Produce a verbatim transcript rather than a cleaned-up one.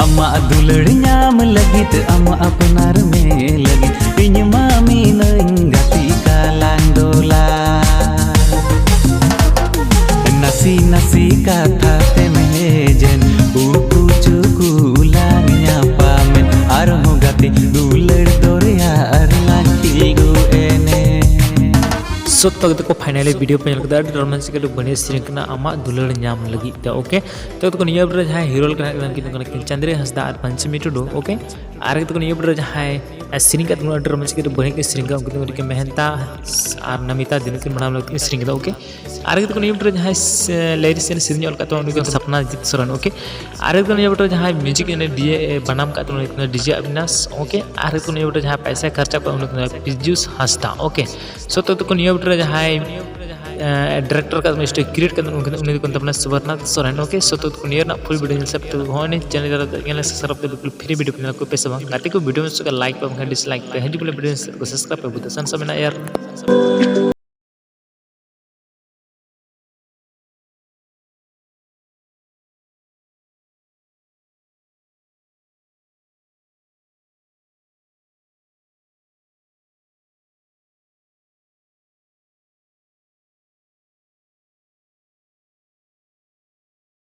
ᱟᱢᱟᱜ ᱫᱩᱞᱟᱹᱲ ᱧᱟᱢ ᱞᱟᱹᱜᱤᱫ, ᱟᱢ ᱟᱯᱱᱟᱨ ᱢᱮ ᱞᱟᱹᱜᱤᱫ, ᱤᱧ ᱢᱟ ᱢᱤᱱᱟᱹᱧ ᱜᱟᱛᱮ ᱠᱟᱞᱟᱝ ᱫᱚᱞᱟ᱾ ᱱᱟᱥᱮ ᱱᱟᱥᱮ ᱠᱟᱛᱷᱟ ᱛᱮᱢ ᱦᱮᱡᱮᱱ, ᱩᱠᱩ ᱪᱩᱠᱩ ᱞᱟᱝ ᱧᱟᱯᱟᱢᱮᱱ, ᱟᱨᱦᱚᱸ ᱜᱟᱛᱮ ᱫᱩᱞᱟᱹᱲ ᱫᱚᱨᱭᱟ ᱨᱮᱞᱟᱝ ᱛᱤᱸᱜᱩ ᱮᱱᱮ᱾ ᱥᱚᱛᱛᱚ ᱜᱮ ᱛᱟᱠᱚ, finally video ᱯᱮ ᱧᱮᱞ ᱠᱮᱫᱟ, ᱟᱹᱰᱤ ᱨᱚᱢᱟᱱᱥ ᱜᱮ, ᱟᱹᱰᱤ ᱵᱟᱹᱲᱤᱡ ᱥᱮᱨᱮᱧ ᱠᱟᱱᱟ, ᱟᱢᱟᱜ ᱫᱩᱞᱟᱹᱲ ᱧᱟᱢ ᱞᱟᱹᱜᱤᱫ ᱛᱮ, okay? ᱛᱚ ᱛᱟᱠᱚ ᱱᱤᱭᱟᱹ video ᱨᱮ ᱡᱟᱦᱟᱸᱭ hero ᱠᱟᱱᱟ, ᱩᱱᱠᱤᱱ ᱫᱚ ᱠᱟᱱᱟ ᱠᱤᱱ ᱪᱟᱸᱫᱽᱨᱤ ᱦᱟᱸᱥᱫᱟ ᱟᱨ ᱯᱟᱧᱪᱟᱢᱤ ᱴᱩᱰᱩ, okay? ᱟᱨ ᱛᱟᱠᱚ ᱱᱤᱭᱟᱹ video ᱨᱮ ᱡᱟᱦᱟᱸᱭ ᱥᱮᱨᱮᱧ ᱠᱟᱫ ᱛᱟᱵᱚᱱᱟ, ᱟᱹᱰᱤ ᱨᱚᱢᱟᱱᱥ ᱜᱮ, ᱟᱹᱰᱤ ᱵᱟᱹᱲᱤᱡ ᱜᱮ ᱥᱮᱨᱮᱧ ᱠᱟᱫᱟ, ᱩᱱᱠᱤᱱ ᱫᱚ ᱠᱟᱱᱟ ᱠᱤᱱ ᱢᱮᱦᱮᱱᱛᱟ ᱟᱨ ᱱᱟᱢᱤᱛᱟ, ᱫᱤᱱᱩ ᱠᱤᱱ ᱢᱟᱲᱟᱝ ᱞᱟᱹᱜᱤᱫ ᱠᱤᱱ ᱥᱮᱨᱮᱧ ᱠᱟᱫᱟ, okay? ᱟᱨ ᱛᱟᱠᱚ ᱱᱤᱭᱟᱹ video ᱨᱮ ᱡᱟᱦᱟᱸᱭ lyricist ᱥᱮᱨᱮᱧ ᱚᱞ ᱠᱟᱫ ᱛᱟᱵᱚᱱᱟ, ᱩᱱᱤ ᱠᱟᱱᱟ ᱥᱟᱯᱱᱟ ᱡᱤᱛ ᱥᱚᱨᱮᱱ, okay? ᱟᱨ ᱛᱟᱠᱚ ᱱᱤᱭᱟᱹ video ᱨᱮ ᱡᱟᱦᱟᱸᱭ music DJ ᱵᱟᱱᱟᱢ ᱠᱟᱫ ᱛᱟᱵᱚᱱᱟ, ᱩᱱᱤ ᱠᱟᱱᱟ DJ ᱟᱵᱤᱱᱟᱥ, okay? ᱟᱨ ᱛᱟᱠᱚ ᱱᱤᱭᱟᱹ video ᱨᱮ ᱡᱟᱦᱟᱸᱭ ᱯᱚᱭᱥᱟ ᱠᱷᱚᱨᱪᱟ ᱠᱚ, ᱩᱱᱤ ᱠᱟᱱᱟ ᱯᱤᱡᱩᱥ ᱦᱟᱸᱥᱫᱟ, okay? ᱥᱚᱛᱛᱚ ᱛᱟᱠᱚ ᱱᱤᱭᱟᱹ video ᱨᱮ ᱡᱟᱦᱟᱸᱭ director ᱠᱟᱫ ᱛᱟᱵᱚᱱᱟ, story create ᱠᱟᱫ ᱛᱟᱵᱚᱱᱟ, ᱩᱱᱠᱤᱱ ᱩᱱᱤ ᱫᱚᱠᱚ ᱢᱮᱛᱟ ᱵᱚᱱᱟ ᱥᱩᱵᱚᱨᱱᱟ ᱥᱚᱨᱮᱱ, okay? ᱥᱚᱛᱛᱚ ᱛᱟᱠᱚ ᱱᱤᱭᱟᱹ ᱨᱮᱱᱟᱜ full video ᱧᱮᱞ ᱥᱟᱹᱛ ᱠᱟᱛᱮ ᱦᱚᱸ channel ᱨᱮ ᱧᱮᱞ subscribe ᱛᱮ ᱵᱤᱞᱠᱩᱞ free video ᱯᱮ ᱧᱮᱞ ᱠᱚ ᱯᱮ ᱥᱮ ᱵᱟᱝ? ᱜᱟᱛᱮ ᱠᱚ video ᱢᱮ ᱥᱚᱠᱟ like ᱯᱮ, ᱵᱟᱝᱠᱷᱟᱱ dislike ᱯᱮ, ᱦᱤᱡᱩᱜ ᱠᱟᱱᱟ video ᱧᱮᱞ ᱥᱟᱹᱛ ᱠᱚ subscribe ᱯᱮ, ᱵᱩᱫᱷ ᱥᱟᱱ ᱥᱟᱢᱮᱱᱟ ᱭᱟᱨ᱾